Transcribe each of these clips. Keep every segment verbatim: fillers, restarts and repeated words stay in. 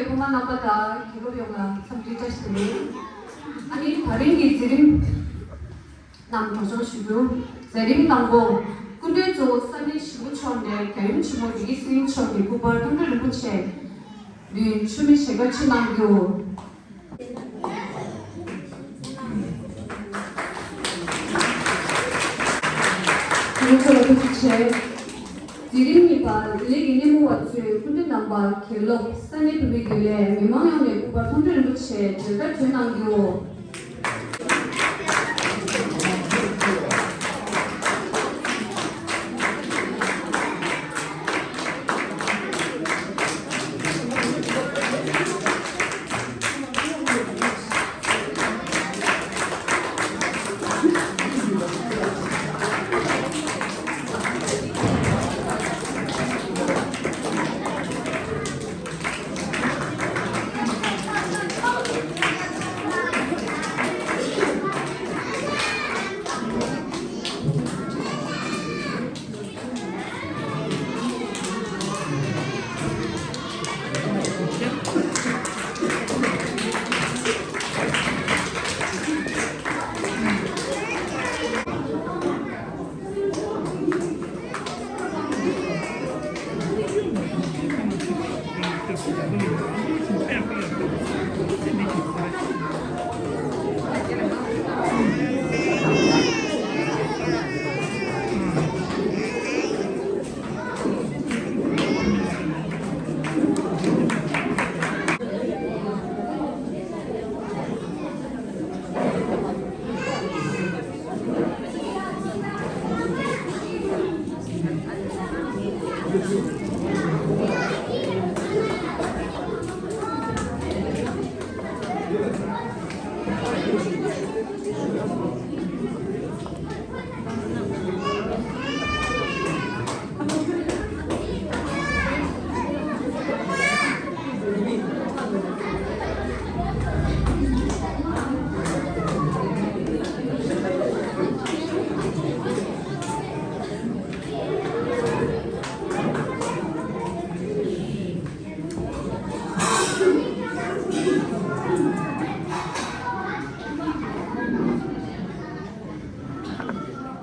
ཕོ་མོ་རྣམ་པ་དང་དགེ་སློབ་ཡོངས་ལ་འཚམས་འདྲི་བཀྲ་ཤིས་བདེ་ལེགས། ཨ་ནི་དེ་རིང་གི་མཛད་རིམ་རྣམས་སྒྲོག་སྦྱང་ཞུ་རྒྱུ། མཛད་རིམ་དང་པོ། སྐུ་མགྲོན་གཙོ་བོ་ས་གནས་གཞིས་འགོ་ཕྱོགས་ནས་རྒྱལ་ཡུམ་ཆེན་མོ་བདེ་སྐྱིད་སྲས་ཡུམ་མཆོག་གི་སྐུ་པར་མཐོང་གྲོལ་རིན་པོ་ཆེ་ནས་མཆོད་མེ་ཞལ་དཀར་ཕུལ་གནང་རྒྱུ། དེ་ཚོ་ལ་ཐུགས་རྗེ་ཆེ། མཛད་རིམ་གཉིས་པ། ལས་ཀྱི་སྣེ་མོ་བ་ཚོས་སྐུ་མགྲོན་རྣམ་པར་དགེ་སློབ་ས་གནས་བུད་མེད་རྒྱུན་ལས། མི་མང་ཡོངས་ནས་སྐུ་པར་མཐོང་གྲོལ་རིན་པོ་ཆེ་མཇལ་དར་སྒྲོན་གནང་རྒྱུ།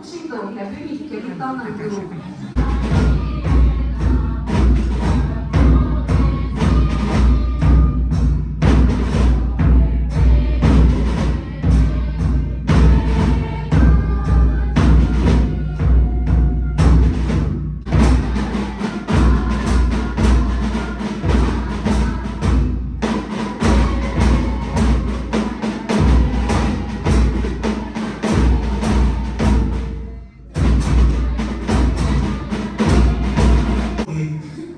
ཤིན་ཏུ་རྒྱ་བོད་གཉིས་ཀྱི་རྒྱལ་གླུ་བཏང་གནང་རྒྱུ།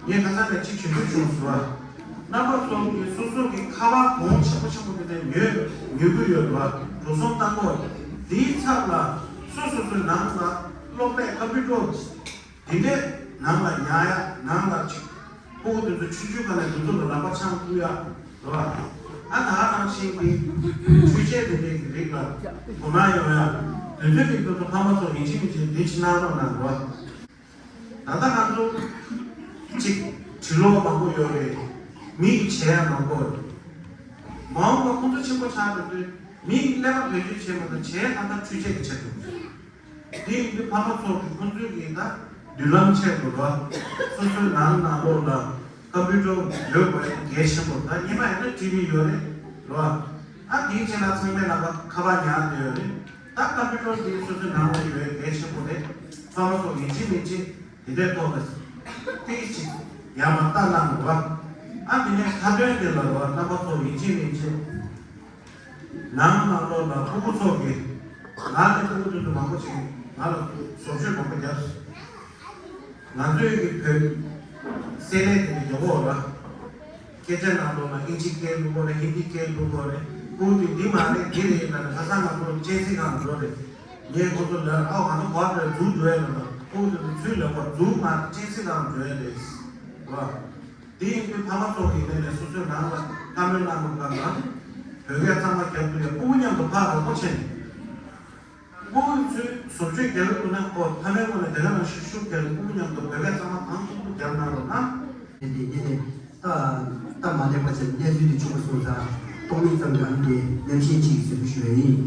ངས་ཁ་སང་ནས་གཅིག་ཞུ་འདོད་བྱུང་སོང་བ། རྣམ་པ་ཚོ་གིས་སོ་སོ་གི་ཁ་པར་གོང་ཆེན་པོ་ཆེན་པོ་དེ་ནས་ཉོས་ཉོ་གི་ཡོད་པ། འགྲོ་སོང་བཏང་གོ། དེའི་ཚབ་ལ་སོ་སོ་སོའི་ནང་ལ་གློག་ཀླད་ཀམ་པུ་ཊར་དེ་འདྲའི་ནང་ལ་ཉར་ཡ། ནང་ལ་ཅིག་ཕྲུ་གུ་དེ་ཚོ་ཆུང་ཆུང་སྒང་ནས་དེ་ཚོ་ལ་ལག་པ་འཆང་ཐུབ་ཡ་རེད་བ། ཨ་ད་ག་ནང་བཞིན་གྱི་འཕྲུལ་ཆས་དེ་འདྲའི་གི་རིགས་ལ་དོ་སྣང་ཡོང་ཡ། དེ་ཚོའི་རིགས་དེ་ཚོ་ཕ་མ་ཚོ་ཡིན་གཅིག་མིན་གཅིག་འདི་ཕྱི་གནང་རོགས་གནང་རེད་བ། ད་ལྟ་ང་ཚོ་གཅིག་འབྲི་ཀློག་མང་པོ་ཡོད་རེད། མི་ཡི་བྱེད་ཡ་མང་པོ་རེད། མ་འོངས་པ་ཁོང་ཚོ་ཆེན་པོ་ཆགས་འགྲོ་དུས་མི་ཡི་ཀླད་པ་བེད་སྤྱོད་བྱེད་མ་ཐུབ། བྱས་ན་ད་འཕྲུལ་ཆས་ཀྱི་ཆེད་དུ། དེ་ཡིན་དུས་ཕ་མ་ཚོ་གི་ཁོང་ཚོའི་གི་ད་མདུན་ལམ་ཆེད་དུ་ར། སོ་སོའི་ནང་ནང་ལོགས་ལ་ཀམ་པུ་ཊར་ཡོད་དགོས་ཡ་གལ་ཆེན་པོ། ད་སྔོན་མ་ཡིན་ན་ཊི་བི་ཡོད་རེད་ར། ཨ་དེའི་རྗེས་ལ་ཚང་མའི་ལག་པ་ཁ་པར་ཉར་བསྡད་ཡོད་རེད། ད་ཀམ་པུ་ཊར་དེ་སོ་སོའི་ནང་ལ་ཡོད་ཡ་གལ་ཆེན་པོ་རེད། ཕ་མ་ཚོ་ཡིན་གཅིག་མིན་གཅིག་དེ་འདྲའི་ཐོག་ལ་ཏིག་ཅིག་ཡར་མར་ལྟ་གནང་ར། ཨ་དེ་ནས་མཐའ་དོན་དེ་ལ་ར་རྣམ་པ་ཚོ་ཡིན་གཅིག་མིན་གཅིག་ནང་ནང་ལོགས་ལ་ཕྲུ་གུ་ཚོ་གིས་ང་ནི་ཕྲུ་གུ་དེ་ཚོ་མང་པོ་ཞིག་ང་ལ་བཟོ་བཅོས་མང་པོ་བརྒྱབ། ང་ཚོའི་གི་བོད་སེ་ལས་དེ་ནི་རྒྱག་གོ་ར། སྐད་ཆ་ནང་ལོགས་ལ་ཨིན་ཇི་སྐད་བླུག་གོ་རེད། ཧིན་དི་སྐད་བླུག་གོ་རེད། ཕྲུ་གུ་དེ་འདི་མ་རེད་འདི་རེད་ལབ་ནས། ཁ་སང་ང་ཚོ་གཅན་གཟན་སྒང་འགྲོ་རེད། ངས་ཁོ་ཚོ་ལ་ཨའོ་ང་ཚོ་གོ་བ་ལ་འཛུགས་འགྲོ་ཡ་ལ་ལ་ཕྲུ་གུ་དེ་ཚོ་ཚུར་ལབ་པ་འཛུགས་མ་གཅན་གཟན་སྒང་འགྲོ་ཡ་རེད་བ། དེ་ཡིན་དུས་ཕ་མ་ཚོ་གི་ངོས་ནས་སོ་སོའི་ནང་ལ་བཀའ་མོལ་གནང་དགོས་པ་ན། བོད་སྐད་གཙང་མ་རྒྱབ་ཐུབ་ཡ། ཕྲུ་གུ་མཉམ་དུ་ཕར་རོགས་པ་བྱས་ནས། ཕྲུ་གུ་ཚོས་བཟོ་བཅོས་རྒྱག་གི་འདུག་ན། ཁོ་ཕ་མའི་ངོས་ནས་དེ་ག་ནང་བཞིན་ཤུགས་རྒྱག་ནས་ཕྲུ་གུ་མཉམ་དུ་བོད་སྐད་གཙང་མ་གང་ཐུབ་ཐུབ་རྒྱབ་གནང་རོགས་གནང་། དེ་འདི་ཉིད་ནས་ད་ད་ མ་ལེགས་པ་བྱས་གནས་ཚུལ་དེ་བྱུང་བ་སོང་ཙང་རྟོག་མེད་ཙམ་གྱི་ཨ་ནི་དེ་མཉམ་ཞུགས་ཅིག་ཟེར་ཞུ་ཡ་ཡིན།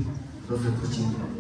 ལགས་སོ། ཐུགས་རྗེ་ཆེ།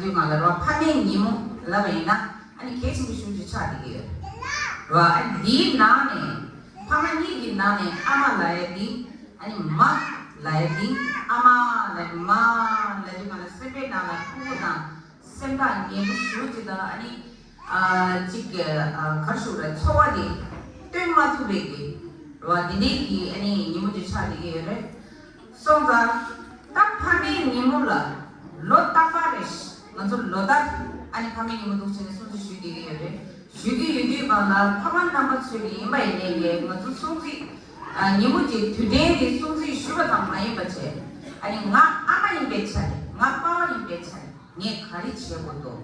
དུས་སྒང་ལ་རེད་བ། ཕ་མའི་ཉིན་མོ་ལབ་པ་ཡིན་ན་ཨ་ནི་གལ་ཆེན་པོ་ཞེ་པོ་ཅིག་ཆགས་བསྡད་ཀྱི་ཡོད་རེད་བ། ཨ་ནི་འདིའི་ནང་ནས་ཕ་མ་གཉིས་ཀྱི་ནང་ནས་ཨ་མ་ལབ་ཡ་འདི། ཨ་ནི་མ་ལབ་ཡ་འདི། ཨ་མ་ལབ་མ་ལབ་དུས་སྒང་ལ་སེམས་པའི་ནང་ལ་སྤུ་གུ་དང་སེམས་ཐག་ཉེ་པོ་ཞེ་པོ་ཅིག་དང་། ཨ་ནི་ཨ་ཅིག་གི་ཨ་ག་རེ་ཞུ་དགོས་རེད། ཚོར་བ་དེ་སྟོན་མ་ཐུབ་པའི་གི་རེད་བ། འདི་འདྲའི་གི་ཨ་ནི་ཉིན་མོ་ཅིག་ཆགས་བསྡད་ཀྱི་ཡོད་རེད། སོང་ཙང་ད་ཕ་མའི་ཉིན་མོ་ལ་ལོ་རྟག་པར་རེ་ང་ཚོ་ལོ་ལྟར་ཨ་ནི་ཕ་མའི་ཉིན་མོ་འདུག་བྱས་ནས་སྲུང་བརྩི་ཞུ་བསྡད་ཀྱི་ཡོད་རེད། ཞུ་གི་ཡོད་དུས་སྒང་ལ་ཕ་མ་རྣམ་པ་ཚོས་ཡིན་པ་ཡིན་ནའི་ལས་ང་ཚོ་སྲུང་བརྩི་ཨ་ཉིན་མོ་དེ་དུས་དྲན་དེ་སྲུང་བརྩི་ཞུ་བ་ཙམ་མ་ཡིན་པ་བྱས། ཨ་ནི་ང་ཨ་མ་ཡིན་པའི་ཆ་ནས། ང་པ་ཕ་ཡིན་པའི་ཆ་ནས་ངས་ག་རེ་བྱེད་དགོས་འདུག་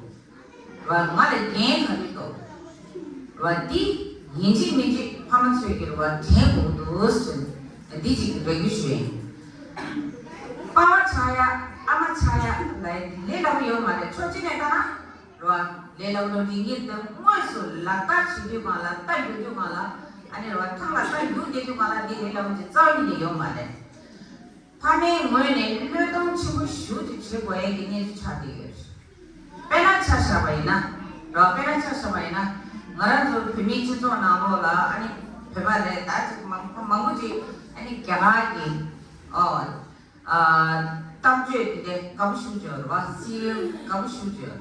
བ། ང་ལ་འགན་ག་རེ་འདུག་བ། འདི་ཡིན་གཅིག་མིན་གཅིག་ཕ་མ་ཚོས་ཀྱི་རེད་བ། དྲན་དགོས་འདུག་ཟེར་ནས་འདི་གཅིག་རེ་སྐུལ་ཞུ་ཡིན། པ་ཕ་ཆགས་ཡ་ཨ་མ་ཆགས་ཡ་ལ་ལས་སླ་པོ་ཡོད་མ་རེད། ཕྱོགས་གཅིག་ནས་ལྟ་ན་རེད་བ། ལས་སླ་པོ་ལོ་རིམ་གྱིས་དེ་དངོས་སུ་ལག་བསྟར་བྱེད་དུས་སྒང་ལ། ལྟ་རྒྱུག་དུས་སྒང་ལ། ཨ་ནི་རེད་བ། ཐང་ལ་ལྟ་རྒྱུག་བསྡད་དུས་སྒང་ལ་འདི་ལས་སླ་པོ་ཅིག་རྩ་བ་ཉིད་ནས་ཡོད་མ་རེད། ཕ་མའི་ངོས་ནས་བློས་གཏོང་ཆེན་པོ་ཞེ་པོ་ཅིག་བྱེད་དགོས་ཡས་ཀྱི་གནས་ཚུལ་ཆགས་བསྡད་ཡོད། དཔེར་ན་ཆ་བཞག་པ་ཡིན་ན་རོ། དཔེར་ན་ཆ་བཞག་པ་ཡིན་ན། ང་རང་ཚོ་བོད་མིའི་སྤྱི་ཚོགས་ནང་ལོགས་ལ་ཨ་ནི་བོད་པ་རེད། ད་ཅིག་མང་མང་པོ་ཅིག་ཨ་ནི་རྒྱ་གར་གྱི་ཨོ་ཨ་གཏམ་བརྗོད་དེ་འདྲ་དགའ་པོ་ཞེ་པོ་ཅིག་ཡོད་རེད་བ། སི་ལི་དགའ་པོ་ཞེ་པོ་ཅིག་ཡོད་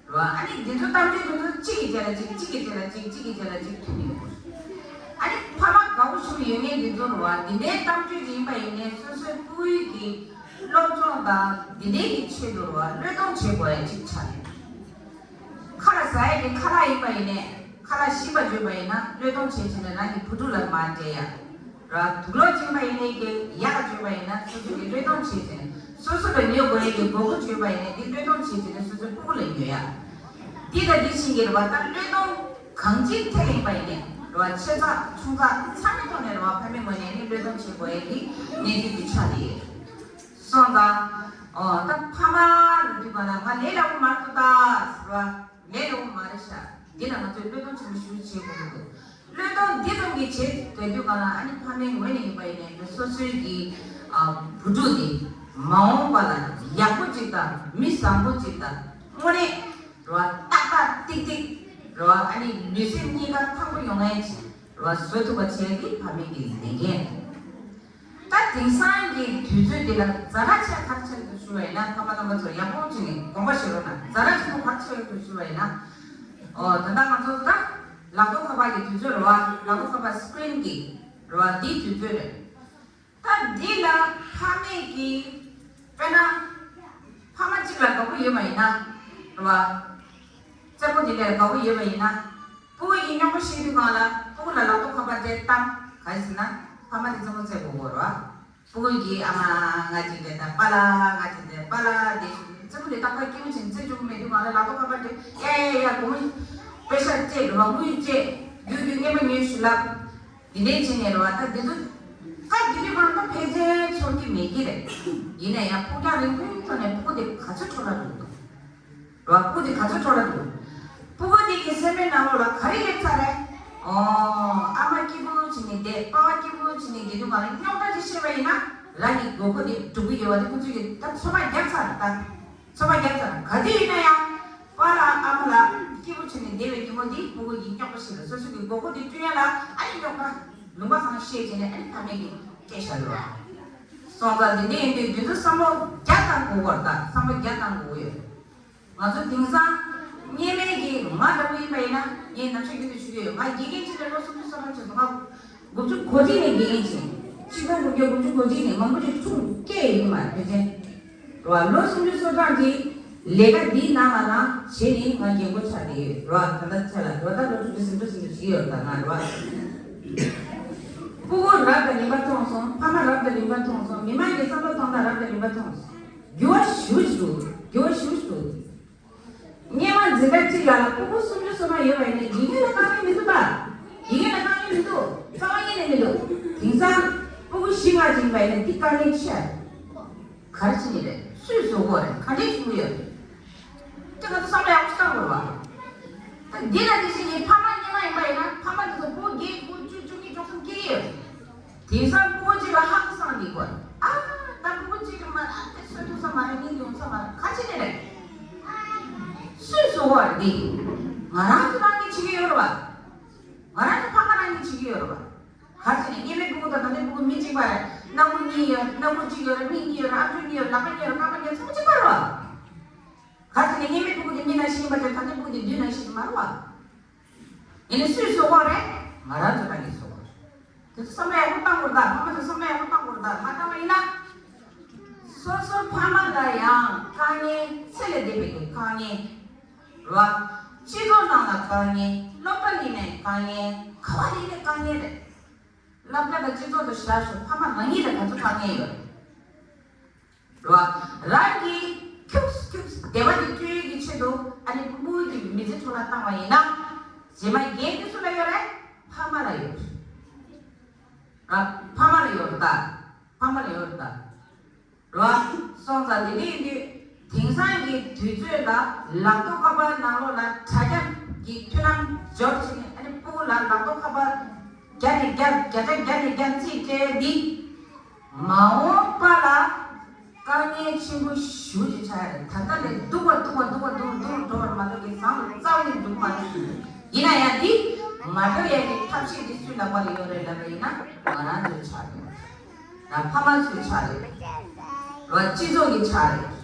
རེད་བ། ཨ་ནི་འདི་ཚོ་གཏམ་བརྗོད་དེ་ཚོ་གཅིག་གི་རྗེས་ལ་གཅིག་གཅིག་གི་རྗེས་ལ་གཅིག་གཅིག་གི་རྗེས་ལ་གཅིག་ཐོན་ཡོང་གི་རེད། ཨ་ནི་ཕ་མ་དགའ་པོ་ཞེ་པོ་ཡོད་མཁན་འདི་ཚོ་རེད་བ། འདི་འདྲའི་གཏམ་བརྗོད་ཅིག་ཡིན་པ་ཡིན་ནའི་སོ་སོའི་སྤུ་གུའི་གི་སློབ་སྦྱོང་དང་འདི་འདྲའི་གི་ཆེད་དུ་རེད་བ། བློས་གཏོང་བྱེད་དགོས་ཡ་གཅིག་ཆགས་ཡོད། ཁ་ལག་ཟ་ཡ་གི་ཁ་ལག་ཡིན་པ་ཡིན་ནའི། ཁ་ལག་ཞིམ་པ་བརྗོད་པ་ཡིན་ན་བློས་གཏོང་བྱས་བྱས་ནས་རང་གི་བུ་ཕྲུག་ལ་མར་སྤྲད་ཡ་ར། དུག་སློག་བྱིན་པ་ཡིན་ནའི་གི་ཡག་བརྗོད་པ་ཡིན་ན་སོ་སོ་གི་བློས་གཏོང་བྱས་བྱས་ནས། སོ་སོ་ལ་ཉོ་དགོས་ཡ་གི་དགོས་མཁོ་བརྗོད་པ་ཡིན་ནའི་འདི་བློས་གཏོང་བྱས་བྱས་ནས་སོ་སོའི་སྤུ་གུ་ལ་ཉོ་ཡ། འདི་དང་འདི་བྱིན་གྱི་རེད་བ། ད་བློས་གཏོང་གང་ཅིའི་ཐད་ཡིན་པ་ཡིན་ནའི་རེད་བ། ཆེ་ཚགས་ཆུང་ཚགས་ཚང་མའི་ཐོག་ནས་རེད་བ། ཕ་མའི་ངོས་ནས་ནི་བློས་གཏོང་བྱེད་དགོས་ཡ་གི་གནས་ཚུལ་འདི་ཆགས་བསྡད་ཡོད། སོང་ཙང་། ཨོ་ད་ཕ་མ་ལ་འདུས་པ་ལ་ང་ལས་སླ་པོ་མ་རེད་ད་ཟེར་བ། ལས་སླ་པོ་མ་རེད་ཤག་འདི་ལ་ང་ཚོས་བློས་གཏོང་ཆེན་པོ་ཞེ་པོ་བྱེད་དགོས་ཀྱི་འདུག་བློས་གཏོང་འདི་ཙམ་གྱིས་བྱེད་བསྡད་དུས་གང་ལ། ཨ་ནི་ཕ་མའི་ངོས་ནས་ཡིན་པ་ཡིན་ནའི་སོ་སོའི་གི་ཨ་བུ་ཕྲུག་དེ་མ་འོངས་པ་ལ་ཡག་པོ་ཅིག་དང་མི་བཟང་པོ་ཅིག་དང་། དངོས་གནས་རེད་བ། ཏག་ཏག་ཏིག་ཏིག་རེད་བ། ཨ་ནི་ལུས་སེམས་གཉིས་ཀ་ཐང་པོ་ཡོང་ཡ་ཅིག་རེད་བ། བཟོ་ཐུབ་པ་བྱས་འདི་ཕ་མའི་གི་ལས་འགན་རེད། ད་དེང་སང་གི་དུས་ཚོད་འདི་ལ་ཛ་དྲག་ཆེ་ག་རེ་ཆགས་ཡོད་འདུག་ཞུ་བ་ཡིན་ན། ཕ་མ་རྣམ་པ་ཚོ་ཡག་པོ་བྱས་ནས་དགོངས་པ་བཞེས་རོགས་གནང་། ཛ་དྲག་ཆེན་པོ་ག་རེ་ཆགས་ཡོད་འདུག་ཞུ་བ་ཡིན་ན། ཨོ་ད་ལྟ་ང་ཚོ་ད་ལག་ཐོག་ཁ་པར་གྱི་དུས་ཚོད་རེད་བ། ལག་ཐོག་ཁ་པར་སི་ཀི་རིན་གྱི་རེད་བ། འདིའི་དུས་ཚོད་རེད། ད་འདི་ལ་ཕ་མས་ཀྱིས་དཔེར་ན་ཕ་མ་གཅིག་ལ་དགའ་པོ་ཡོད་པ་ཡིན་ན་རེད་བ། རྩེད་མོ་དེ་ལ་དགའ་པོ་ཡོད་པ་ཡིན་ན། སྤུ་གུ་ཡིས་རྙོག་པ་བཤད་དུས་སྒང་ལ་སྤུ་གུ་ལ་ལག་ཐོག་ཁ་པར་དེ་བཏང་། ག་རེ་ཟེར་ན་ཕ་མ་དེ་རྩེད་མོ་རྩེ་དགོས་ཀྱི་རེད་བ། སྤུ་གུ་གིས་ཨ་མ་ང་གཅིག་དེ་དང་། པཱ་ལགས་ང་གཅིག་དེ། པཱ་ལགས་དེ་ཞུ། རྩེད་མོ་དེ་ཏག་ཏག་སྐྱིད་པོ་བྱས་ནས་རྩེ་བཅུག་གི་མེད་དུས་སྒང་ལ་ལག་ཐོག་ཁ་པར་དེ་ཡ་ཡ་ཡ་སྒོར་མོ་པེ་ཤ་བཅད་རེད་བ། དངུལ་བཅད་རྒྱུ་རྒྱུ་རྔན་པ་ཉོས་ཞུ་ལབ། འདི་འདྲའི་བྱས་ནས་རེད་བ། ད་འདི་ཚོ་སྐབས་འདི་འདྲའི་བར་ད་ཕལ་ཆེར་ཚོར་གྱི་མེད་ཀྱི་རེད། ཡིན་ན་ཡང་ཕུགས་རྒྱང་རིང་པོའི་ཐོག་ནས་སྤུ་གུ་དེ་ག་ཚོད་འཕྲོ་བརླག་འགྲོ་གི་འདུག་རེད་བ། སྤུ་གུ་དེ་ག་ཚོད་འཕྲོ་བརླག་འགྲོ། སྤུ་གུ་དེ་གི་སེམས་པའི་ནང་ལོགས་ལ་ག་རེ་སླེབས་ཚར་རེད། ཨོ། ཨ་མ་སྐྱིད་པོ་བྱས་ནས་བསྡད། པ་ཕ་སྐྱིད་པོ་བྱས་ནས་བསྡད་དུས་སྒང་ལ་རྙོག་དྲ་ཅིག་བཤད་པ་ཡིན་ན་རང་གི་དགོས་མཁོ་དེ་སྒྲུབ་ཀྱི་ཡོད་པ་དེ་ཁོ་ཚོས་ཀྱིས་ད་ཚོད་དཔག་བརྒྱབ་ཚར་རེད་ད། ཚོད་དཔག་བརྒྱབ་ཚར། ག་དུས་ཡིན་ན་ཡང་པཱ་ལགས་ཨ་མ་ལགས་སྐྱིད་པོ་བྱས་ནས་བསྡད་པའི་ཉིན་མོ་འདི་སྤུ་གུ་ཡིས་རྙོག་པ་བཤད་ལ། སོ་སོ་གི་དགོས་མཁོ་དེ་བསྐྲུན་ཡ་ལ་ཨ་ནི་རྙོག་པ་ལུང་པ་སང་བཤད་བྱས་ནས་ཨ་ནི་ཕ་མས་ཀྱིས་སྤྲད་བཞག་ཡོད་རེད། སོང་ཙང་འདི་འདྲ་ཡིན་དུས་འདི་ཚོ་བསམ་བློ་རྒྱག་བཏང་དགོས་ཀྱི་རེད་ད། བསམ་བློ་རྒྱག་བཏང་དགོས་ཀྱི་ཡོད། ང་ཚོ་དེང་སང་སྔོན་མའི་གི་ང་འདྲ་པོ་ཡིན་པ་ཡིན་ན། ངས་ནམ་ཞག་རྒྱུན་དུ་ཞུ་གི་ཡོད། ང་དགེ་རྒན་ཅིག་ལ་ལོ་སུམ་ཅུ་སོ་ལྔ་བྱས་སོང་། ང་དགུ་བཅུ་གོ་གཅིག་ནས་དགེ་རྒན་བྱས། ཆིག་སྟོང་དགུ་བརྒྱ་དགུ་བཅུ་གོ་གཅིག་ནས་མང་པོ་ཞིག་ཆུང་སྐད་ཡིན་མ་རེད་དེ། རེད་བ། ལོ་སུམ་ཅུ་སོ་གྲངས་ཀྱི་ལས་ཀ་འདིའི་ནང་ལ་ན་བྱས་ནས་ང་རྒན་གོག་ཆགས་བསྡད་ཡོད་རེད་བ། ད་ལྟ་ཆ་ལ་རེད་བ། ད་ལོ་དྲུག་ཅུ་ཟིན་འགྲོ་ཟིན་འགྲོ་བྱེད་ཀྱི་ཡོད་རེད་ད་ང་རེད་བ། སྤུ་གུ་རབ་དང་རིམ་པ་མཐོང་སོང་། ཕ་མ་རབ་དང་རིམ་པ་མཐོང་སོང་། མི་མང་གི་བསམ་བློ་གཏོང་སྟངས་རབ་དང་རིམ་པ་མཐོང་སོང་། འགྱུར་བ་ཞེ་པོ་ཅིག་འགྲོ། འགྱུར་བ་ཞེ་པོ་ཅིག་འགྲོ། སྔོན་མ་འཛིན་གྲྭ་གཅིག་ལ་ལ་སྤུ་གུ་སུམ་ཅུ་སོ་ལྔ་ཡོད་པ་ཡིན་ན་དགེ་རྒན་ལ་དཀའ་ངལ་མི་འདུག་ད། དགེ་རྒན་ལ་དཀའ་ངལ་མི་འདུག་རྩ་བ་ཉིད་ནས་མི་འདུག་དེང་སང་སྤུ་གུ་བཞི་ལྔ་ཅིག་ཡིན་པ་ཡིན་ན་འདི་དཀའ་ངལ་ཆེ། ག་རེ་བྱེད་ནི་རེད། སུས་བཟོ་དགོས་རེད། ག་འདྲས་བྱེད་དགོས་ཡོད་རེད། དེ་ང་ཚོ་བསམ་བློ་ཡག་པོ་ཞིག་བཏང་དགོས་རེད་བ། ད་འདི་ལ་དེ་བཞིན་ངའི་ཕ་མ་སྔོན་མ་ཡིན་པ་ཡིན་ན་ཕ་མ་དེ་ཚོ་སྤུ་གུ་བརྒྱད་དགུ་བཅུ་བཅུ་གཉིས་བཅུ་གསུམ་སྐྱེ་གི་ཡོད་རེད། དེང་སང་སྤུ་གུ་གཅིག་ལ་ཧང་སངས་འདི་དགོས། ཨ། ད་སྤུ་གུ་གཅིག་གི་མ་ཨ་དེ་སོན་ཐུབ་ས་མ་རེད། གཉིས་ཡོང་ས་མ་རེད། ག་ཅི་ནས་རེད། ང་རང་ཚོ་ཕ་མ་རང་གཉིས་བྱེད་ཀྱི་ཡོད་རེད་པ། ག་རེ་བྱས་ནས་སྐྱེ་དམན་ཕྲུ་གུ་དང་ད་ལྟའི་ཕྲུ་གུ་མི་གཅིག་པ་རེད། སྣ་ཁུག་གཉིས་ཡོད། སྣ་ཁུག་གཅིག་ཡོད་རེད། མིག་གཉིས་ཡོད་རེད། ཨ་མཆོག་གཉིས་ཡོད་རེད། ལག་པ་གཉིས་ཡོད་རེད། རྐང་པ་གཉིས་ཡོད་རེད། ཚང་མ་གཅིག་པ་རེད་པ། ག་རེ་བྱས་ནས་སྐྱེ་དམན་ཕྲུ་གུ་དེ་མི་ནང་བཞིན་ཡིན་པ་དེ་ད་ལྟའི་ཕྲུ་གུ་དེ་བདུད་ནང་བཞིན་མ་རེད་པ། ཡིན་ནའི་སུས་གསོ་དགོས་རེད། ང་རང་ཚོ་རང་གིས་གསོ་དགོས་རེད། དེ་ཚོ་བསམ་བློ་ཡག་པོ་བཏང་དགོས་རེད་ད། ཕ་མ་ཚོ་བསམ་བློ་ཡག་པོ་བཏང་དགོས་རེད་ད། མ་བཏང་བ་ཡིན་ན། སོ་སོ་ཕ་མ་ལ་ཡང་དཀའ་ངལ། ཚེ་ལས་འདས་པའི་དཀའ་ངལ་རེད་པ། སྤྱི་ཚོགས་ནང་ལ་དཀའ་ངལ། སློབ་གྲྭ་ཡིན་ནའི་དཀའ་ངལ། ག་པར་ཡིན་ནའི་དཀའ་ངལ་རེད། སློབ་གྲྭ་དང་སྤྱི་ཚོགས་དེ་བཞག་ཤོག་ཕ་མ་རང་ཉིད་ལ་ག་ཚོད་དཀའ་ངལ་ཡོད་རེད། རེད་པ། རང་གིས་ཁྱུག་ཁྱུག་བདེ་བ་དེ་སྤྱོད་ཡུལ་གྱི་ཆེད་དུ་ཨ་ནི་ཕྲུ་གུ་དེ་མི་ཚེ་འཕྲོ་བརླག་བཏང་བ་ཡིན་ན། རྗེས་མ་འགན་དེ་སུ་ལ་ཡོད་རེད། ཕ་མ་ལ་ཡོད་རེད། རེད་པ། ཕ་མ་ལ་ཡོད་རེད་ད། ཕ་མ་ལ་ཡོད་རེད་ད། རེད་པ། སོང་ཙང་དེ་འདྲ་ཡིན་དུས་དེང་སང་གི་དུས་ཚོད་ལ་ལག་ཐོགས་ཁ་པར་ནང་ལོགས་ལ་དྲ་རྒྱ་གི་མཐུན་ལམ་འབྱོར་བྱས་ནས་ཨ་ནི་ཕྲུ་གུ་ལ་ལག་ཐོགས་ཁ་པར་བརྒྱ་ནས་བརྒྱ། བརྒྱ་ཆ་བརྒྱ་ནས་བརྒྱ་རྩིས་སྤྲད་འདི། མ་འོངས་པ་ལ་དཀའ་ངལ་ཆེན་པོ་ཞེ་པོ་ཅིག་ཆགས་ཡ་རེད། ད་ལྟ་ལས་སྡུག་པ་སྡུག་པ་སྡུག་པ་སྡུག་སྡུག་འགྲོ་བར་མ་གཏོགས་ཀྱི་བཟང་དུ་རྩ་བ་ནས་འགྲོ་གི་མ་རེད། ཡིན་ན་ཡང་འདི་མ་འགྲོ་ཡ་གི་ཐབས་ཤེས་འདི་སུའི་ལག་པ་ལ་ཡོད་རེད་ལབ་པ་ཡིན་ན། ང་རང་ཚོའི་ཆགས་ཡོད་རེད། ཕ་མ་ཚོའི་ཆགས་རེད། རེད་པ། སྤྱི་ཚོགས་ཀྱི་ཆགས་རེད།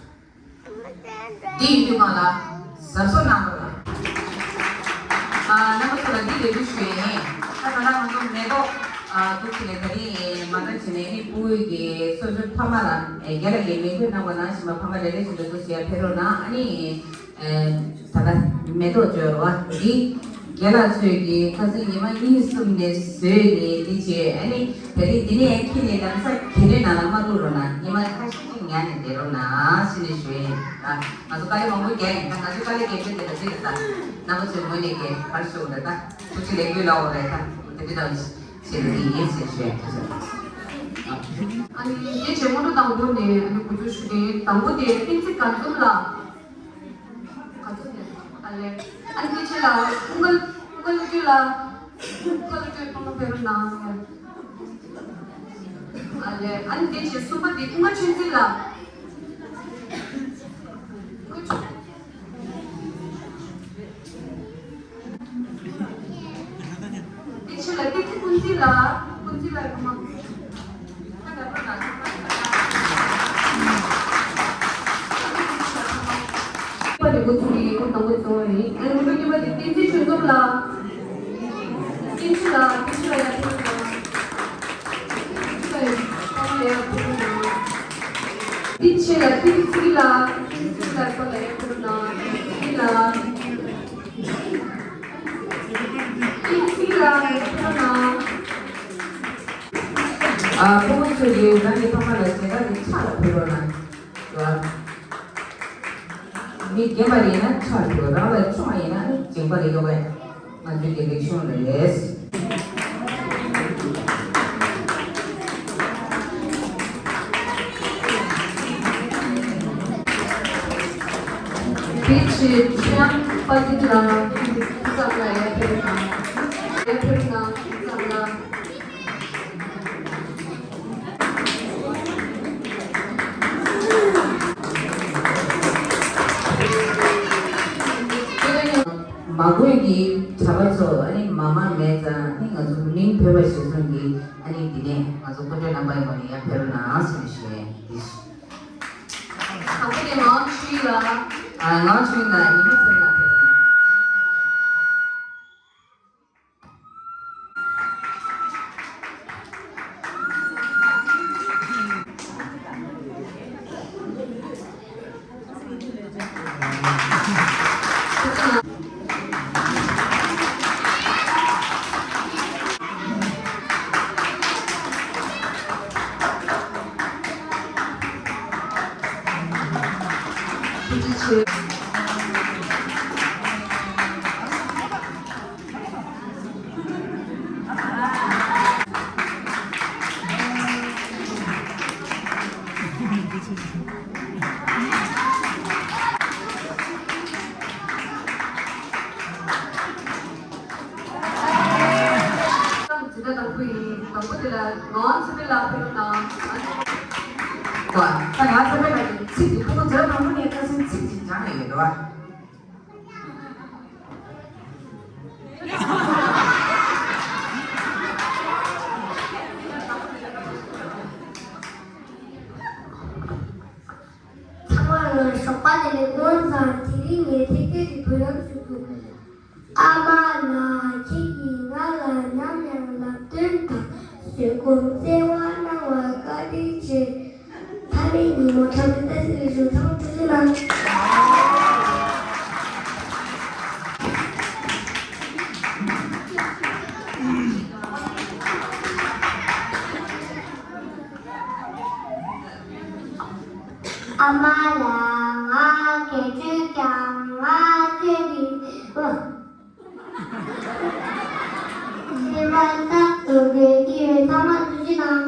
འདི་ཡིན་དུས་ང་ལ་གཟབ་གཟབ་གནང་དགོས་ལ། ཨ། རྣམ་པ་ཚོ་ལ་འདི་ལས་འགུལ་ཞུ་ཡིན། ད་ད་ལྟ་ང་ཚོ་མེ་ཏོག་ཨ། འདུག་ཅིག་ལས་ད་རིང་མ་འདྲ་བྱས་ནས་ནི་ཕྲུ་གུ་གི་སོ་སོའི་ཕ་མ་ལ་ཨེ། རྒན་ལགས་ཀྱིས་མིང་འབོད་གནང་བ་ནང་བཞིན་པ་ཕ་མ་རེ་རེ་བཞིན་དུ་འདུག་ཟེར་ཡ་ཕེབས་རོགས་གནང་། ཨ་ནི། ཨེ། ད་ལྟ་མེ་ཏོག་འབྱོར་བ་འདི་རྒན་ལགས་ཚོས་ཀྱིས་ཁ་སང་ཉི་མ་གཉིས་གསུམ་ནས་བཟོས་ནས་འདི་བྱས། ཨ་ནི་ད་རིང་འདི་ནས་ཁྱེར་ནས་ལམ་སང་གྱོན་རས་ནང་ལ་མ་བླུགས་རོགས་གནང་། ཉི་མ་ཁ་ཤས་ཅིག་ཉར་ནས་བསྡད་རོགས་གནང་ཟེར་ནས་ཞུ་ཡིན། ཨ། ང་ཚོ་དཀའ་ལས་མང་པོ་རྒྱག་ཡིན། ད་ང་ཚོ་དཀའ་ལས་རྒྱག་རྒྱུ་དེ་ལ་ཅི་རེད་ད། རྣམ་པ་ཚོའི་ངོས་ནས་ཀྱི་ག་རེ་ཞུ་དགོས་རེད་ད། ཐུགས་རྗེ་ལེགས་འབུལ་ལབ་དགོས་རེད་ད། དེ་འདྲ་ཞིག་ལ་ཡིན་ཟེར་ཞུ་ཡ། ཐུགས་རྗེ་ཆེ། ཨ་ནི་ངས་བྱས་སྔོན་འགྲོ་དང་པོ་ནས་ཨ་ནི་འགོ་འཛུགས་ཞུ་གི་ཡིན། དང་པོ་དེ་བསྟན་འཛིན་དགའ་འཛོམས་ལགས། དགའ་འཛོམས་ལགས། ཨ་ལས། ཨ་ནི་དེ་རྗེས་ལ་ཀུན་དགའ། ཀུན་དགའ་བློ་གྲོས་ལགས། ཀུན་དགའ་བློ་གྲོས་ཐོག་མ་ཕེབས་རོགས་གནང་། ཨ་ལས། ཨ་ནི་དེ་རྗེས་གསུམ་པ་དེ་ཀུན་དགའ་ཆོས་འཛིན་ལགས། ཀུན་དགའ་ཆོས་འཛིན། དེ་ཕྱི་ལ་བསྟན་འཛིན་ཀུན་གཟིགས་ལགས། ཀུན་གཟིགས་ལགས་ཡོང་མ། པ་དེ་འགོ་ཚུགས་ཀྱི་སྐུ་དང་པོ་གཙོ་བོ་ཡིན། ཨ་ནི་མུ་མཐུད་པ་དེ་བསྟན་འཛིན་ཆོས་འཛོམས་ལགས། བསྟན་འཛིན་ལགས། བསྟན་འཛིན་ལགས་ཡར་ཕེབས་རོགས་གནང་། བསྟན་འཛིན་ལགས་ཡར་ཕེབས་རོགས་གནང་། དེ་ཕྱི་ལ་བསྟན་འཛིན་ཚེ་རིང་ལགས། བསྟན་འཛིན་ཚེ་རིང་ལགས་ཡར་ཕེབས་རོགས་གནང་། ཚེ་རིང་ལགས། ཨ། ཕྲུ་གུ་ཚོས་ཀྱིས་རང་གི་ཕ་མ་ལ་མཇལ་ཁ་དེ་ཕྱག་ལ་ཕུལ་རོགས་གནང་། མི་རྒན་པ་ཡིན་ན་ཕྱག་ལ་ཕུལ། རང་ལས་ཆུང་བ་ཡིན་ན་མཇིང་པ་ལ་གཡོག་ཡ། ང་ཚོའི་དགེ་ལེགས་གཞུང་ལ་རེད། དེ་ཕྱིར་ཆོས་དབྱངས་དཔལ་ལྡན་ལགས། ཁྱེད་ཚོ་སྐུ་ཚབ་ལ་ཡར་ཕེབས་རོགས་གནང་། ཡར་ཕེབས་རོགས་གནང་། སྐུ་ཚབ་ལ། མ་དགོས་ཀྱི་གྲྭ་པ་ཚོ་ཨ་ནི་མ་མང་མེད་ཙང་ཨ་ནི་ང་ཚོ་མིང་འབོད་པ་གཞིར་བཟུང་གིས་ཨ་ནི་འདི་ནས་ང་ཚོ་སྐུ་མགྲོན་རྣམ་པ་ཡོངས་ནས་ཡར་ཕེབས་རོགས་གནང་ཟེར་ནས་ཞུ་ཡ་ཡིན། དང་པོ་དེ་ངག་དབང་ཆོས་དབྱིངས་ལགས། ཨ། ངག་དབང་ཆོས་དབྱིངས་ལགས། ཉི་མ་ཚེ་རིང་ལགས་ཕེབས་རོགས་གནང་། འཛིན་གྲྭ་དང་པོ་ཡིན། དང་པོ་དེ་ལ་ངག་དབང་ཚེ་འཕེལ་ལགས་ཕེབས་རོགས་གནང་། ད་ངག་དབང་ཚེ་འཕེལ་ལགས་ཀྱི་ཚིག་དེ་ཁོ་ཚོ་མཛད་དང་པོ་ནས་ཁ་སང་ཚིག་ཅིག་སྦྱངས་ཡོད་རེད་བ། བརྩེ་བ་གནང་བར་བཀའ་དྲིན་ཆེ། མཐའ་མའི་ཉིན་མོ་འཁྲབ་སྟོན་ལྟ་ཞིབ་རེ་ཞུ་ཚང་མ་ཐུགས་རྗེ་གནང་། ཨ་མ་ལགས། ང་དགེ་ཆོས་ཀྱང་ང་ཁྱོད་ཀྱི་བུ། སེམས་པ་རྟག་ཏུ་དགེ་སྐྱིད་རེད། ཚང་མ་ཐུགས་རྗེ་གནང་།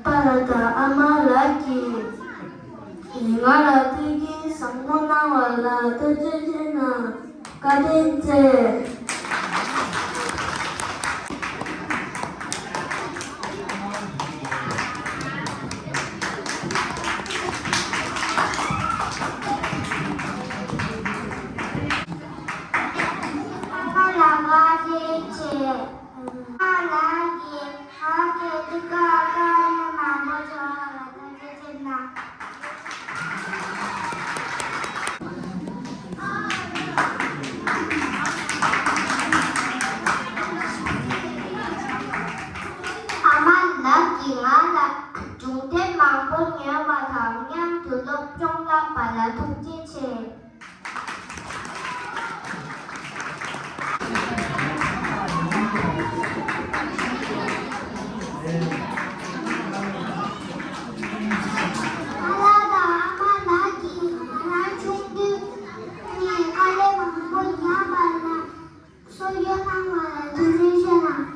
པ་ལགས་དང་ཨ་མ་ལགས་ཀྱིས་ང་ལ་ཐུགས་རྒྱུན་བཟང་པོ་གནང་བ་ལ་ཐུགས་རྗེ་ཆེ་གནང་། བཀའ་དྲིན་ཆེ། ཨ་མ་ལགས་བཀའ་དྲིན་ཆེ། ཨ་མ་ལགས་ཀྱིས་ང་གི་ཐུགས་ཁུར་བཀའ་མོལ་མང་པོ་བྱུང་བ་ལ་ཐུགས་རྗེ་ཆེ་གནང་། ཨ་མ་ལགས་ཀྱིས་ང་ལ་སྒྲུང་དེབ་མང་པོ་ཉོས་པ་དང་མཉམ་དུ་སློབ་སྦྱོང་བསླབས་པ་ལ་ཐུགས་རྗེ་ཆེ། ཨ་ལགས་དང་ཨ་མ་ལགས་ཀྱིས་ང་རང་ཆུང་དུས་ནས་དཀའ་ལས་མང་པོ་མྱངས་པ་ལ་གསོལ་རྒྱུན་གནང་བ་ལ་ཐུགས་རྗེ་ཆེ་གནང་།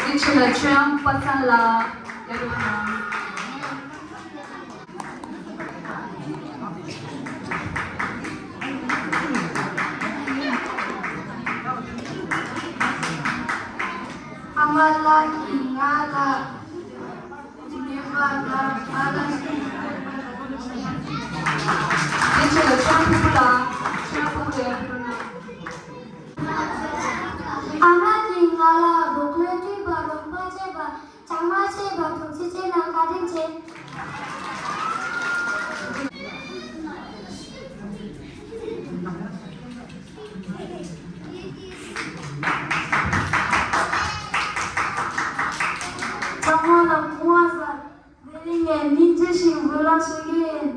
དེ་ཕྱི་ལ་ཆོས་དབྱངས་པ་སངས་ལགས་ཡར་རོལ་གནང་། ཨ་མ་ལགས་ཀྱིས་ང་ལ་དེ་ནས་ང་ལ་ང་ལ་ཞིག་དེ་ཕྱི་ལ་ཆོས་དབྱངས་ཕུར་བུ་ལགས། ཆོས་དབྱངས་ཕུར་བུ་ལགས་ཡར་རོལ་གནང་། ཨ་མ་གིས་ང་ལ་འབྲོག་ལས་སྤྲུལ་པ་རོང་པ་བྱས་པ་ཅང་མ་བྱས་པ་ཐུགས་རྗེ་ཆེ་གནང་། བཀའ་དྲིན་ཆེ། ཚང་མ་ལ་སྐུ་ངལ་བཟང་། དེ་རིང་ངས་སྙིང་རྗེ་ཞིག་འབུལ་ལ་ཞུ་གི་ཡིན།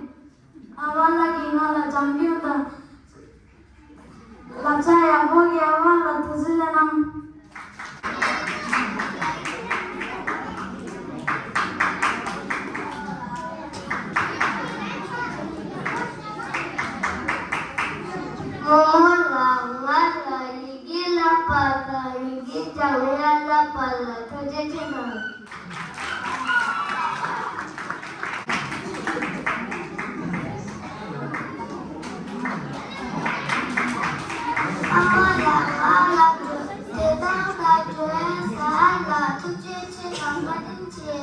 ཨ་མ་ལགས་ཀྱིས་ང་ལ་སྦྱང་སྐྱོང་དང་། བསླབ་བྱ་ཡག་པོ་ཡོད་པ་ལ་ཐུགས་རྗེ་ཆེ་གནང་། རྨོ་མོ་ལགས་ང་ལ་ཡི་གེ་བསླབ་པ་དང་ཡི་གེ་སྦྱང་ཡག་བསླབ་པ་ལ་ཐུགས་རྗེ་ཆེ་གནང་། ཨ་མ་ལགས་ང་ལ་དེ་དང་ད་འགྲོ་ཡག་ས་ལ་ཐུགས་རྗེ་ཆེ་དང་བཀའ་དྲིན་ཆེ།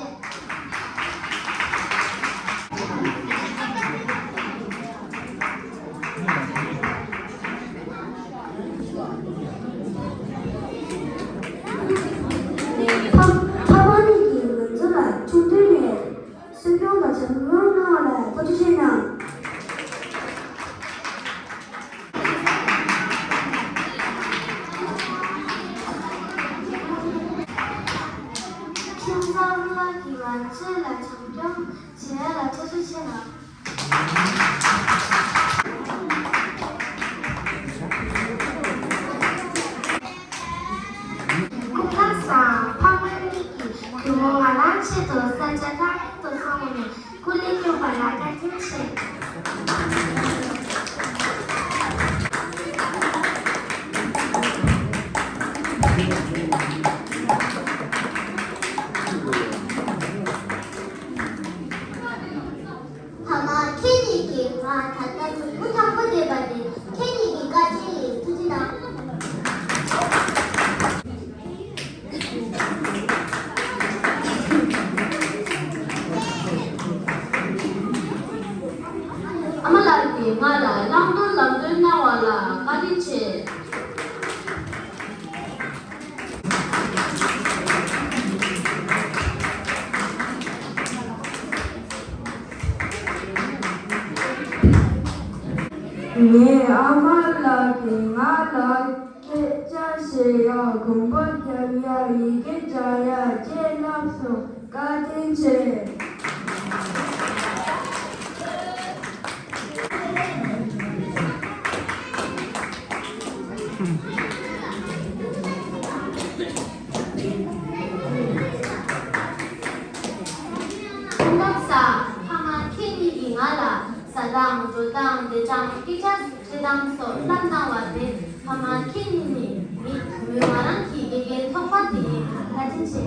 ཆེད་དུ་ས་ཆ་ཐག་རིང་དུ་སོང་ནས་སྐུ་ལས་བསྐྱོན་པ་ལ་བཀའ་དྲིན་ཆེ། ཕ་མ་ཁྱེད་གཉིས་ཀྱིས་ང་ད་ལྟ་གཟུགས་པོ་ཐང་པོ་བསྡད་པ་དེ་ཁྱེད་གཉིས་ཀྱི་བཀའ་དྲིན་ཡིན། ཐུགས་རྗེ་གནང་། ཨ་མ་ལགས་ཀྱིས་ང་ལ་བླང་དོར་ལམ་སྟོན་གནང་བ་ལ་བཀའ་དྲིན་ཆེ། ངའི་ཨ་མ་ལགས་ཀྱིས་ང་ལ་སྐད་ཆ་བཤད་ཡག་གོམ་པ་རྒྱབ་ཡག་ཡི་གེ་སྦྱང་ཡག་བཅས་བསླབས་སོང་། བཀའ་དྲིན་ཆེ། སྐུ་ཁམས་བཟང་། ཕ་མ་ཁྱེད་གཉིས་ཀྱིས་ང་ལ་ཟ་སྟངས་འགྲོ་སྟངས་བསྡད་སྟངས་སྐད་ཆ་བཤད་སྟངས་སོགས་བསླབ་གནང་བ་དེ་ཕ་མ་ཁྱེད་གཉིས་ནི་མི་མོས་ང་རང་གི་དགེ་རྒན་ཐོག་མ་དེ་ཡིན། བཀའ་དྲིན་ཆེ།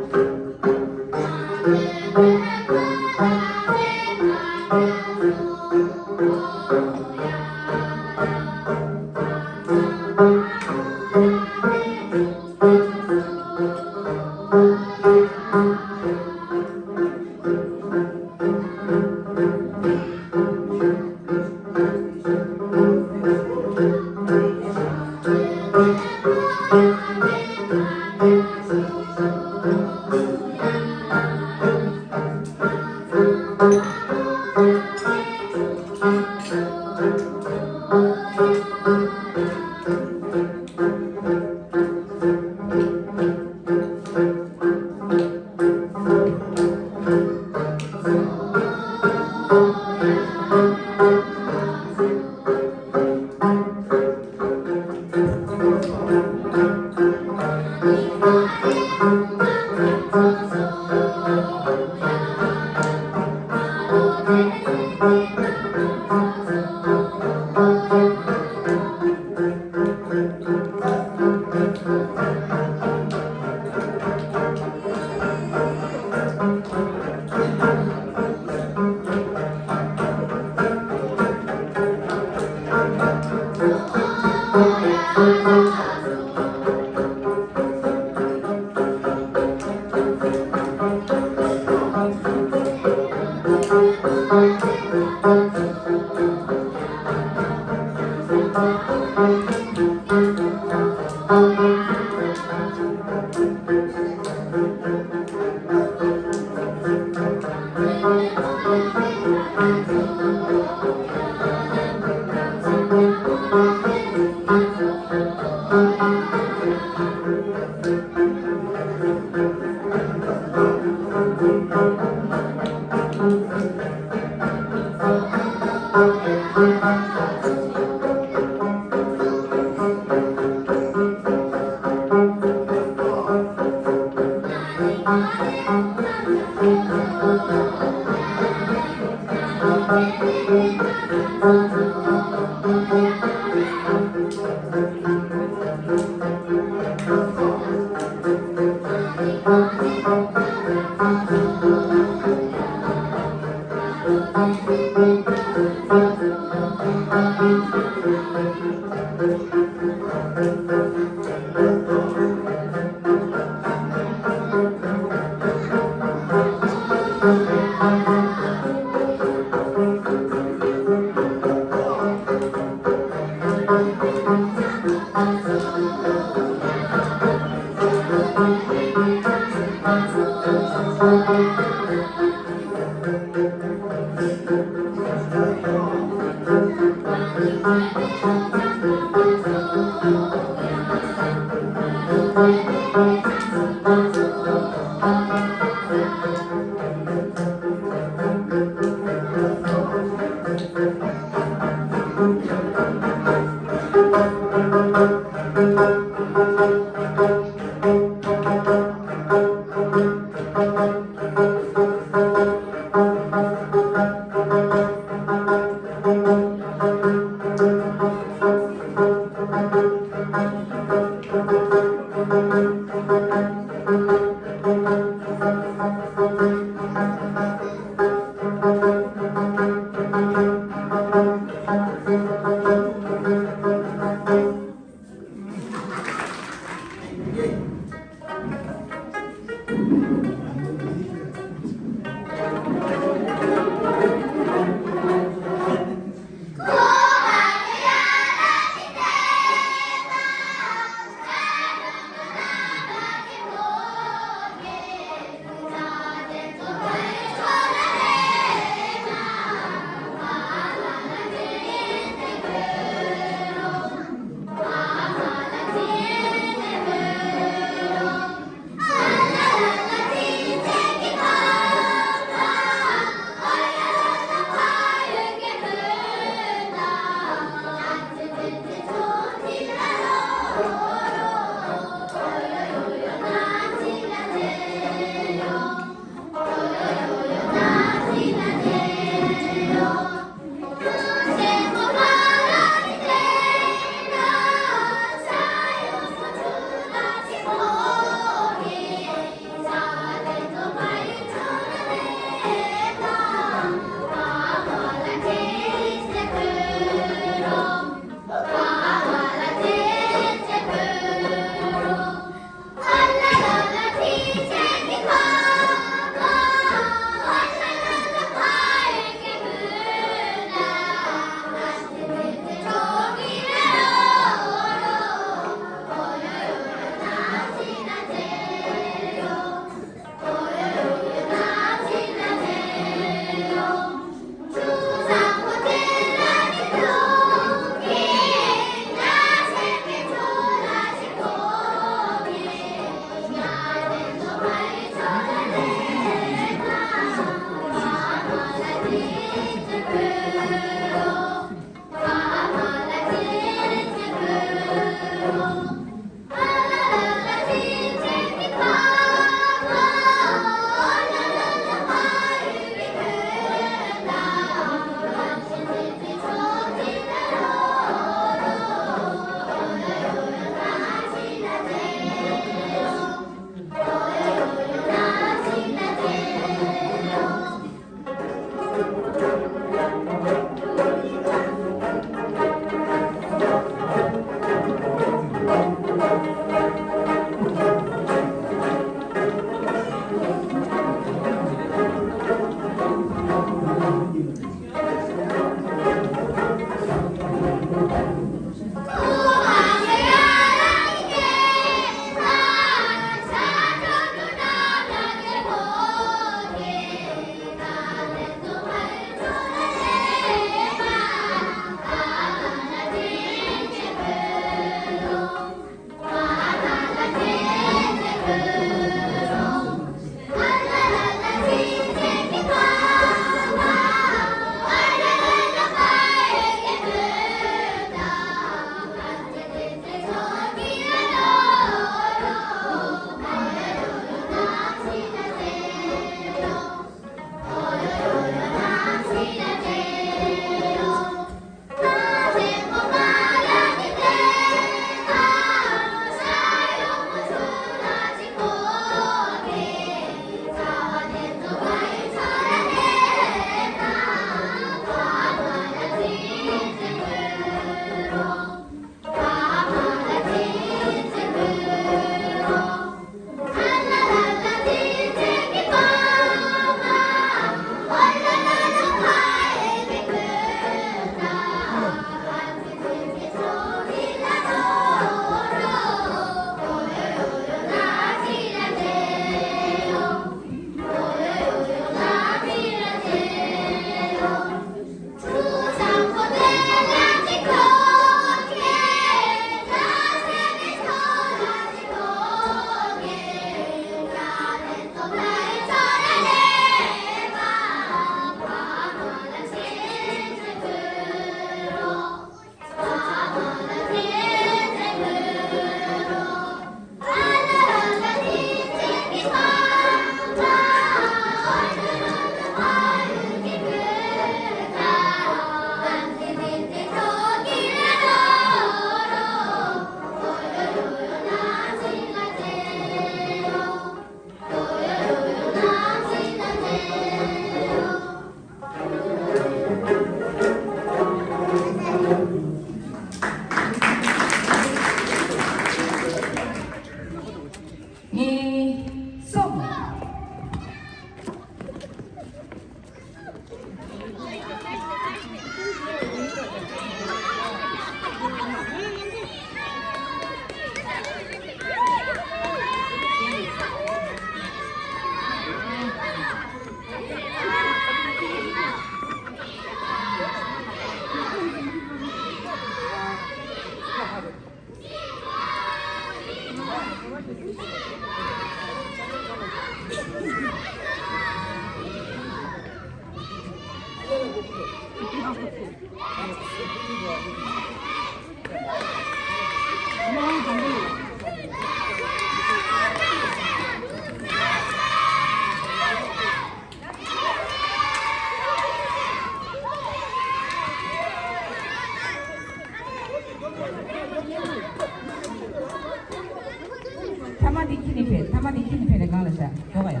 དེ་ཁྱེར་ནས་ཕེབས། ཐ་མ་དེ་ཁྱེར་ནས་ཕེབས་ནས་སྒང་ལ་བཞག་འགྲོ་ག་ཡ།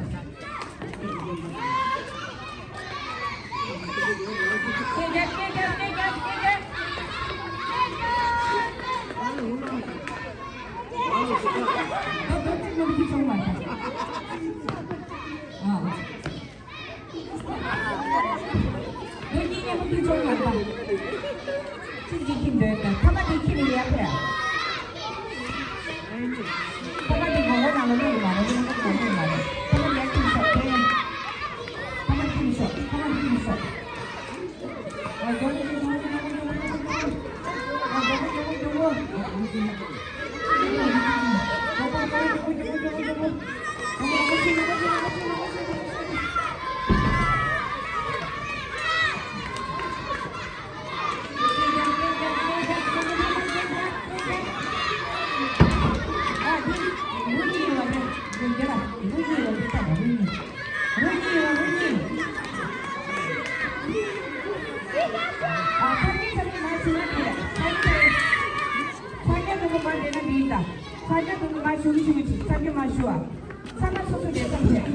སྐད་རྒྱག་སྐད་རྒྱག་སྐད་རྒྱག་སྐད་རྒྱག་ད་ད་གཅིག་མ་གཅིག་བྱུང་མ་ཐག་ཨ། ལོ་གཉིས་མཉམ་པོ་མཐུན་ཚོགས་ཡོད་པ། གཅིག་གིས་ཁྱིམ་འདོད་དང་ཐ་མ་དེ་ཁྱིམ་ཡར་ཕེབས། ཐ་མ་དེ་ངོ་བོ་ནང་ལ་ལོག་ཡོད་མ་རེད། ལོག་ཡོད་མ་རེད། ཐ་མ་ཡར་ཁྱིམ་ཤོག་དེ་ཡང་། ཐ་མ་ཁྱིམ་ཤོག་ཐ་མ་ཁྱིམ་ཤོག་ཚར་གྱ་དུ་མ་ཞུ་གི་ཞུ་གི་ཅིག་ཚར་གྱ་མ་ཞུ་བ། ཚར་ན་སོ་སོ་འདྲེ་ཙམ་བྱས།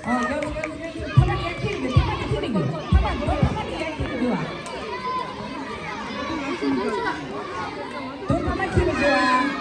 ཨོ་ཡོ་ཡོ་ཡོ་ཡོ། ཐ་མ་ཡར་ཁྱེར་གི་ཐ་མ་དེ་ཁྱེར་གི་ཐ་མ་རྡོ་ཐ་མ་དེ་ཡར་ཁྱེར་གི་བ། རྡོ་ཐ་མ་ཁྱེར་གི་བ།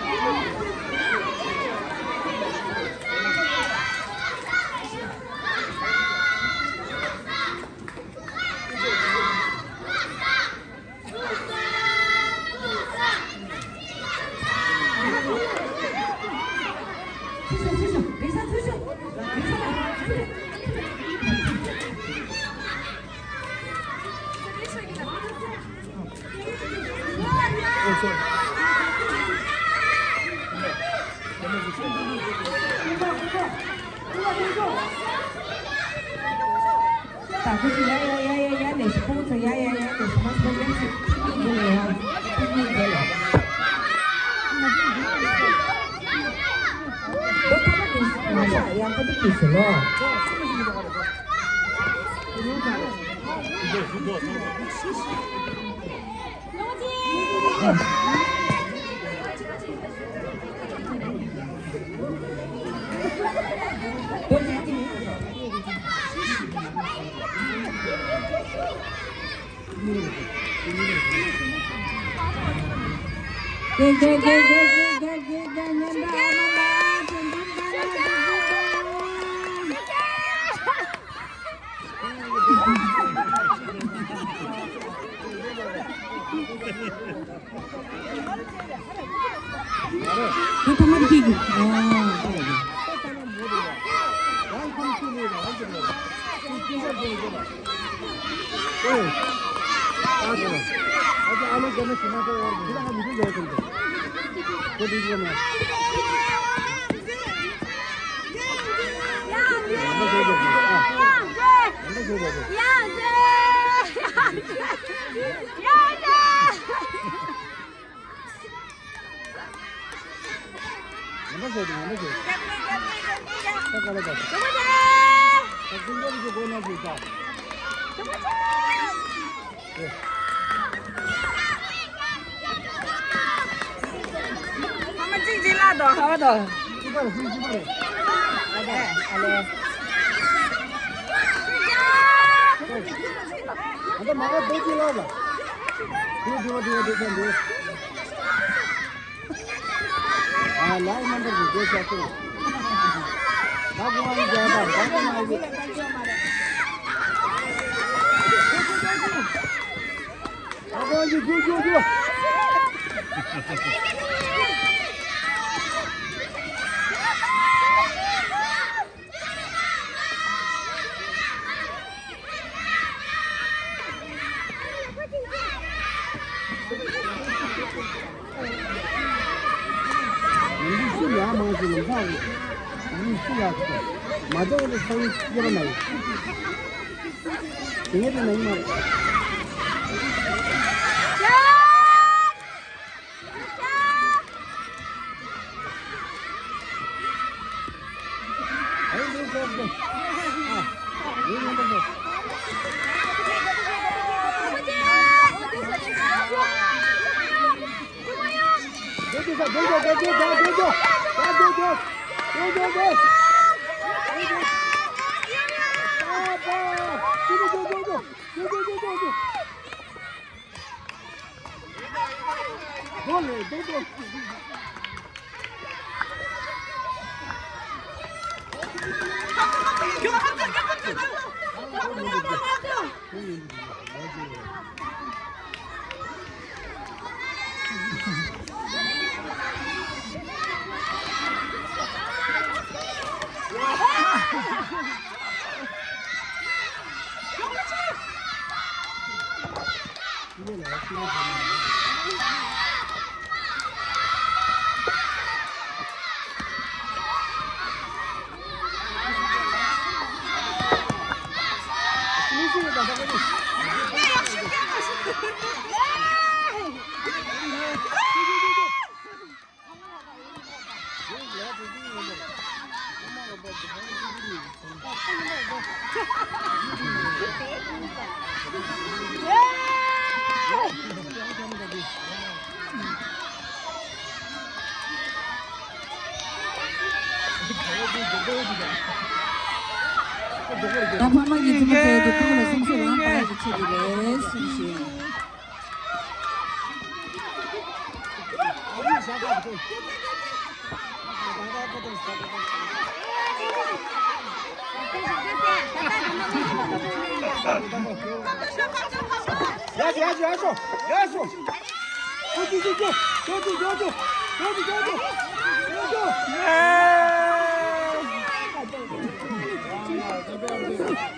ད་ཁོ་ཚོ་ཡ་ཡ་ཡ་ཡ་ཡ་ནས་ཤི། ཁོ་ཚོ་ཡ་ཡ་ཡ་ནས་ཤི་མ་ཤི་མ་ཉམས་ཤིག་ཐིག་ཉིད་འདི་ལ་ཡ་ཐིག་ཉིད་འདི་ལ། ཁོ་ཐ་མ་དེ་ཤི་མ་ཤ་ཡ་ཁོ་ཐིག་ཉིད་ཤི་ལོ། ཨ་མ་གཅིག་གཅིག་ལ་དོ་ཧ་བ་དོ། ཨ་ལེ། ཨ་ད་མ་ག་དོ་གཅིག་ལ་ལ། དུ་དུ་དུ་དུ་དུ་དུ། ཨ་ལའི་མ་འདྲ་གི་དགོས་ཆ་ཚུལ། ད་གོང་ཨ་ཡི་རྒྱལ་དང་ད་གོང་ཨ་ཡི། ད་གོང་ཨ་ཡི་རྒྱུ་རྒྱུ་རྒྱུ། ཡིན་གྱི་སུ་ཡག་མང་ཞིག་ལ་འཚག་རེད། ཡིན་གྱི་སུ་ཡག་ཐུབ་མ་འདྲ་བ་ལ་སང་སྐྱེ་བ་ན་ཡིན། དེ་ངས་དེ་ན་ཡིན་མ་རེད། ད་ཕ་མ་གི་རྩིས་མ་བཙལ་དུས་ཕ་ལ་སེམས་ཤུགས་རང་སྤར་གྱི་ཆེད་དུ་རེད་གསུངས་ཤིང་། ཡ་ཤོ་ཡ་ཤོ་ཡ་ཤོ་ཡ་ཤོ། ཡ་ཤོ། ཡ་ཤོ། ཡ་ཤོ། ཡ་ཤོ། ཡ་ཤོ། ཡ་ཤོ། ཡ་ཤོ།